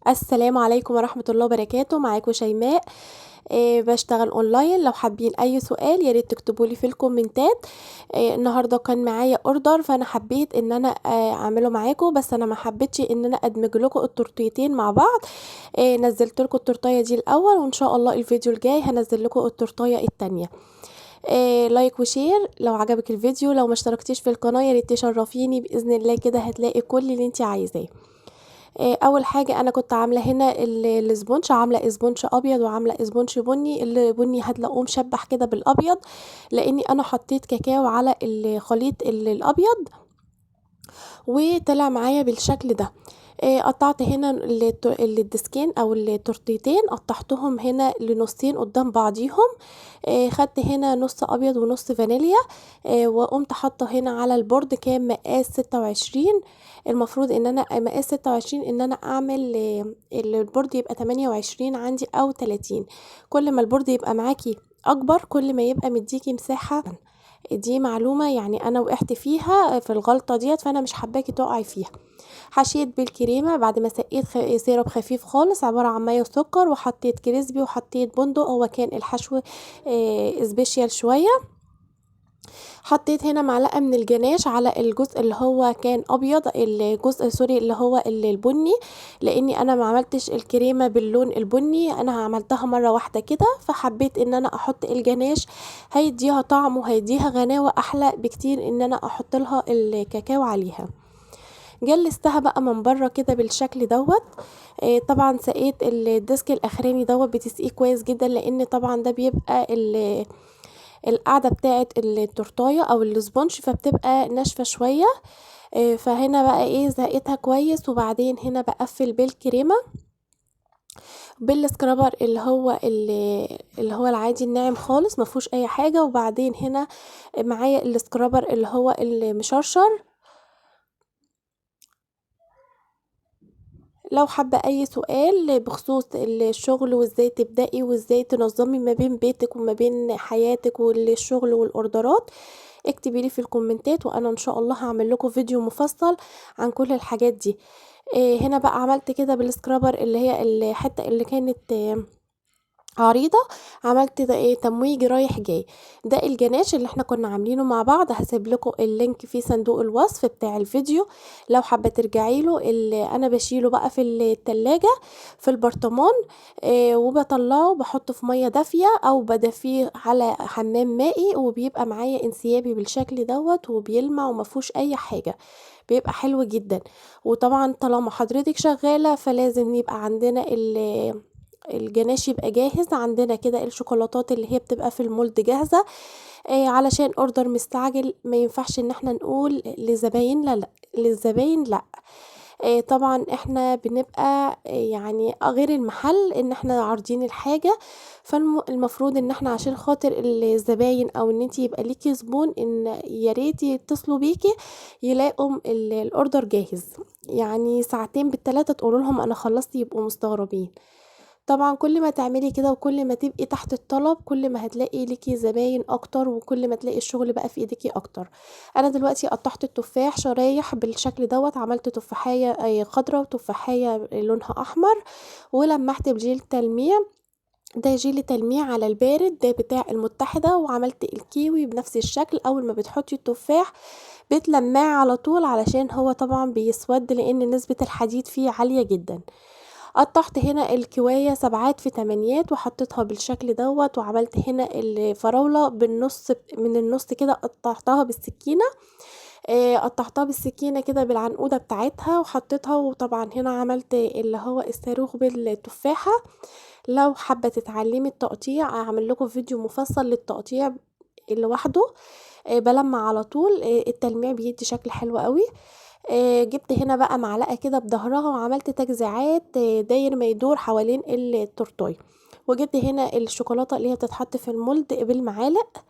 السلام عليكم ورحمة الله وبركاته. معاكم شيماء. بشتغل اونلاين. لو حابين اي سؤال يا ريت تكتبوا لي في الكومنتات. النهارده كان معايا order، فانا حبيت ان انا اعمله معاكم، بس انا ما حبيتش ان انا ادمج لكم التورتيتين مع بعض. نزلت لكم التورتايه دي الاول، وان شاء الله الفيديو الجاي هنزل لكم التورتايه التانية. like و share لو عجبك الفيديو. لو ما اشتركتيش في القناة يا ريت تشرفيني باذن الله، كده هتلاقي كل اللي انت عايزاه. اول حاجة انا كنت عامله هنا ال sponge، عامله sponge ابيض وعامله sponge بني. البني هتلاقوه مشبح كده بالابيض لاني انا حطيت كاكاو على الخليط الابيض وطلع معايا بالشكل ده. قطعت هنا الديسكين او التورتيتين، قطعتهم هنا لنصين قدام بعضيهم. خدت هنا نص ابيض ونص فانيليا، وقمت حاطه هنا على ال board كان مقاس 26. المفروض ان انا مقاس 26 ان انا اعمل ال board يبقى 28 عندي او 30. كل ما ال board يبقى معاكي اكبر كل ما يبقى مديكي مساحة. دي معلومة انا وقعت فيها في الغلطة ديت، فانا مش حباكي تقعي فيها. حشيت بالكريمة بعد ما سقيت syrup خفيف خالص عبارة عن مية وسكر، وحطيت crispy وحطيت بندق. هو كان الحشو special شوية. حطيت هنا معلقة من الجناش على الجزء اللي هو كان ابيض، الجزء sorry اللي هو البني، لاني انا ما عملتش الكريمة باللون البني، انا عملتها مرة واحدة كده، فحبيت ان انا احط الجناش، هيديها طعم وهيديها غناوة احلى بكتير ان انا احط لها الكاكاو عليها. جلستها بقى من بره كده بالشكل دوت. طبعا سقيت ال disc الاخراني دوت، بتسقيه كويس جدا لان طبعا ده بيبقى القاعدة بتاعة التورتاية او ال sponge، فبتبقى ناشفة شوية. فهنا بقى زقتها كويس. وبعدين هنا بقفل بالكريمة بال scraper اللي هو العادي الناعم خالص ما فيهوش اي حاجة. وبعدين هنا معايا ال scraper اللي هو المشرشر. لو حابة اي سؤال بخصوص الشغل وازاي تبدأي وازاي تنظمي ما بين بيتك وما بين حياتك والشغل والاوردرات، اكتبي لي في الكومنتات وانا ان شاء الله هعمل لكم فيديو مفصل عن كل الحاجات دي. هنا بقى عملت كده بال scraper اللي هي الحتة اللي كانت عريضة، عملت ده تمويج رايح جاي. ده الجناش اللي احنا كنا عاملينه مع بعض، هسيب لكم ال link في صندوق الوصف بتاع الفيديو لو حابة ترجعي له. اللي انا بشيله بقى في التلاجة في البرطمان، وبطلعه بحطه في مية دافية او بدفيه على حمام مائي، وبيبقى معايا انسيابي بالشكل دوت وبيلمع ومفيهوش اي حاجة، بيبقى حلو جدا. وطبعا طالما حضرتك شغالة فلازم يبقى عندنا الجناش يبقى جاهز عندنا كده، الشوكولاتات اللي هي بتبقى في ال mold جاهزة، علشان order مستعجل ما ينفعش ان احنا نقول لزباين لا، لا للزباين لا. طبعا احنا بنبقى، غير المحل ان احنا عارضين الحاجة، فالمفروض ان احنا عشان خاطر الزباين او ان انتي يبقى ليكي زبون ان يا ريت يتصلوا بيكي يلاقوا ال order جاهز، ساعتين بالتلاتة تقولوا لهم انا خلصت يبقوا مستغربين. طبعا كل ما تعملي كده وكل ما تبقي تحت الطلب كل ما هتلاقي ليكي زباين اكتر، وكل ما تلاقي الشغل بقى في ايديكي اكتر. انا دلوقتي قطعت التفاح شرايح بالشكل دوت، عملت تفاحية خضرة وتفاحية لونها احمر، ولمحت بجيل تلميع، ده جيل تلميع على البارد ده بتاع المتحدة. وعملت الكيوي بنفس الشكل، اول ما بتحطي التفاح بتلمعي على طول علشان هو طبعا بيسود لان نسبة الحديد فيه عالية جدا. قطعت هنا الكواية 7 في 8 وحطيتها بالشكل دوت، وعملت هنا الفراولة بالنص، من النص كده قطعتها بالسكينة، قطعتها بالسكينة كده بالعنقودة بتاعتها وحطيتها. وطبعا هنا عملت اللي هو الصاروخ بالتفاحة. لو حابة تتعلمي التقطيع اعمل لكم فيديو مفصل للتقطيع لوحده، بلمع على طول، التلميع بيدي شكل حلو قوي. جبت هنا بقى معلقة كده بظهرها وعملت تجزيعات، داير ما يدور حوالين التورتايه. وجبت هنا الشوكولاتة اللي هي بتتحط في المولد بالمعالق.